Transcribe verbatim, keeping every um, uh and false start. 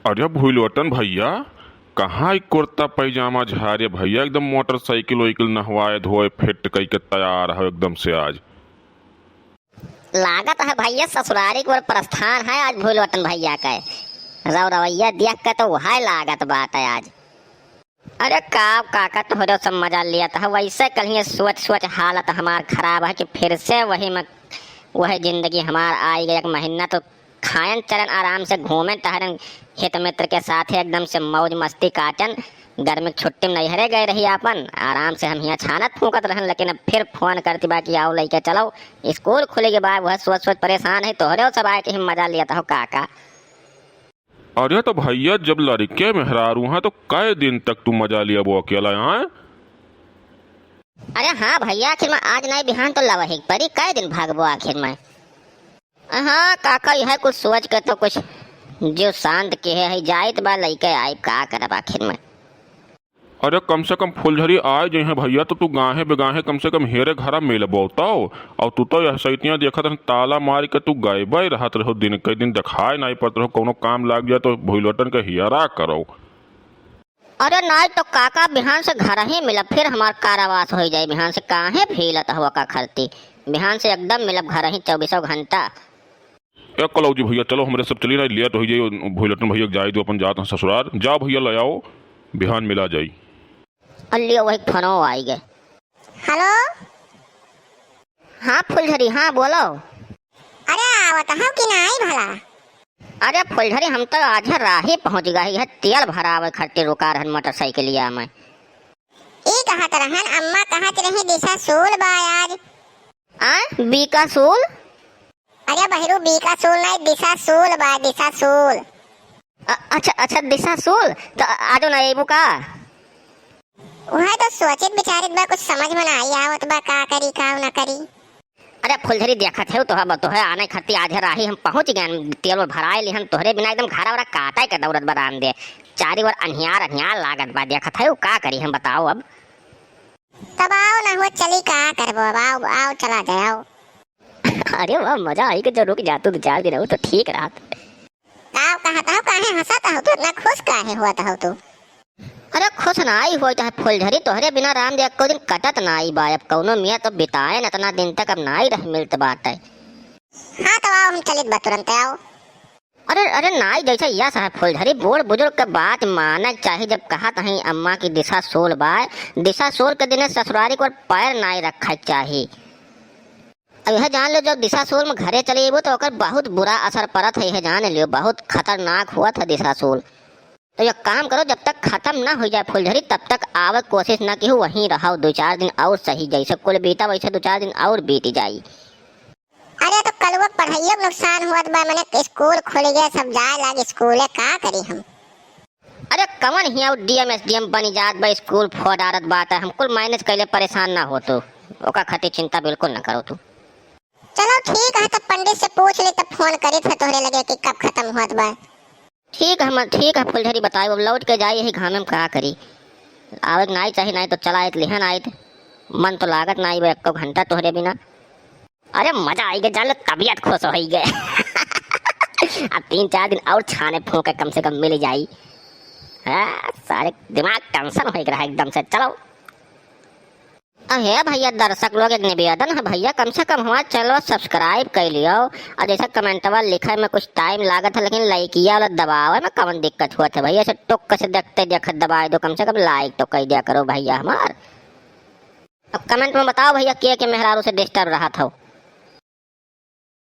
अरे भुइलोटन भइया, कहाँ ई कुर्ता पैजामा झारे भइया, एकदम मोटरसाइकिल ओइकिल नहवाए धोए फिट कइके तैयार हो एकदम से आज। लागत है भइया ससुरारी के ओर प्रस्थान है आज भुइलोटन भइया के। रौ रवैया देख के तो वहै लागत बात है आज। अरे का काका, तोहरे सब मजा लियत ह, वैसे कल्हिये सोच सोच हालत हमार खराब है कि फिर से वही में, वही जिंदगी हमार आइ गै। एक महीना तो खायन चरन आराम से, घूमेन टहरेन, हित मित्र के साथे एकदम से मौज मस्ती काटेन। गर्मी के छुट्टी में नैहरे गए रही आपन, आराम से हम हियाँ छानत फूँकत रहन, लेकिन अब फिर फोन करती बा कि आओ लइके चलो, स्कूल खुले के बाद। वह सोच सोच परेशान है, तोहरे सब आए के ही मजा लियत हो काका। अरे तो भइया, जब लड़के मेहरारू हैं तो कै दिन तक तू मजा लियबो अकेला, आय? अरे हाँ भइया, आखिर में आज नाहीं बिहान तो लवही के परी, कै दिन भागबो आखिर में? हाँ काका, यह कुछ सोच के तो कुछ जो शांत किहे है, जाइत बा लइके आइब, का करब आखिर में। अरे कम से कम फुलझरी आइ जइहें भइया, तो तू गाँहे बेगाँहे कम से कम हेरे घरा मिलबो तौ। अउर तू तो यह सैतियाँ देखत रहन, ताला मारि के तू गायबे रहत रहो, दिन कई दिन देखाए नाहीं पड़त रहो, कउनो काम लाग जाए तो भुइलोटन के हियरा करो। अरे नाहीं तो काका, बिहान से घरही मिलब, फिर हमार कारावास होइ जाए। बिहान से काहे भीलत हवा का खरती, बिहान से एकदम मिलब घरही चउबीसों घंटा। ए कलौजी भइया, चलो हमरे सब चली ना, लेट होइ जाई, भुइलोटन भइया के जाए दो, अपन जात हैं ससुरार। जाओ भइया, ले आओ, बिहान मिला जाई। अल्लियो वही फोनो आइ गै। हेलो। हाँ फुलझरी, हाँ बोलो। अरे आवत हौ कि नाहीं भला? अरे फुलझरी, हम तो आज राही पहुँच गए है, तेल भरावे खातिर रुका रहन मोटरसाइकिलिया में। ई कहत रहन, अम्मा कहत रही दिशा सूल बा आज। आ, बीकासूल? अरे बहिरू, बीकासूल नाहीं, दिशा सूल बा, दिशा सूल। अ-, अच्छा, अच्छा, दिशा सूल? त आजो ना अइबू का? वह तो सोचित विचारित बा, कुछ समझ में नाहीं आवत बा, का करी, का न करी। अरे फुलझरी, देखत है तोहर, तोहरे आने खरती आज राही हम पहुँच गए, तेल वेल भराए लिहन, तोहरे बिना एकदम घरा वरा काटे के दौड़त बा राम दे। चारी ओर अन्हियार अन्हियार लागत बा, देखत है का करी हम, बताओ अब। तब आओ ना हो, चली, का करबो अब, आओ, आओ, चला जाए, आओ। अरे वाह, मजा आई कि जो रुक जातू दो चार दिन और तो ठीक रहत। का कहत हो, काहे हंसत हो तू, इतना खुश काहे होत हो तू? अरे खुश नाई होई तो है फुलझरी, तोहरे बिना राम दे एको दिन कटत नाई बा। अब कौनो मियाँ तो बिताए न इतना दिन तक, अब नाई रह मिलत बाटे। हाँ तो आओ, हम चलित बा, तुरंत आओ। अरे, अरे नाई, जैसे यस है फुलझरी, बूढ़ बुजुर्ग के बात माने के चाही। जब कहत हई अम्मा की दिशा सोल बाय, दिशा सोल के दिने ससुरारी को पैर नाई रखे के चाही। अब यह जान लो, जब दिशा सोल में घरे चले अइबो तो ओकर बहुत बुरा असर पड़त है, यह जान लियो, बहुत खतरनाक हुआ था दिशा सोल। तो एक काम करो, जब तक खत्म ना हो जाए फुलझरी, तब तक आवे के कोशिश ना किहो, वहीं रहो दो चार दिन और सही, जैसे कुल बीता वैसे दो चार दिन और बीत जाई। अरे तो कलुआ के पढ़ाइयो में नुकसान हुआ बा, मने स्कूल खुल गया, सब जाए लाग स्कूले, का करी हम? अरे कवन हिया उ डीएम एसडीएम बनी जात बा, स्कूल फोड़ारत बात है, हम कुल मैनेज कैले, परेशान ना हो तू, ओका खातिर चिंता बिल्कुल ना करो तू। चलो ठीक है, तब पंडित से पूछ ले, तब फोन करी थे तोहरे लगे कि कब खत्म हुआ बा। ठीक है, हम, ठीक है फुलझरी, बताई, अब लौट के जाई, यही घामे में का करी, आवे के नाई चाही, नाई तो चला आइत, लिहन आइत, मन तो लागत नाई बा एको घंटा तोहरे बिना। अरे मजा आई गए, जान लो तबीयत खुश हो गए। अब तीन चार दिन और छाने फूके कम से कम मिल जाई। हाँ, सारे दिमाग टेंशन हो रहा है एकदम से। चलो। अहे भैया, दर्शक लोग एक निवेदन है भैया, कम से कम हमारे चैनल सब्सक्राइब कर लियो। और जैसे कमेंटवा लिखे में कुछ टाइम लागत है, लेकिन लाइकिया वाला दबावे में कौन दिक्कत हुआ था भैया, ऐसे टुक से देखते देखत दबाए दो, कम से कम लाइक तो कर दिया करो भैया हमार। अब कमेंट में बताओ भैया, के के मेहरारू से डिस्टर्ब रहा था?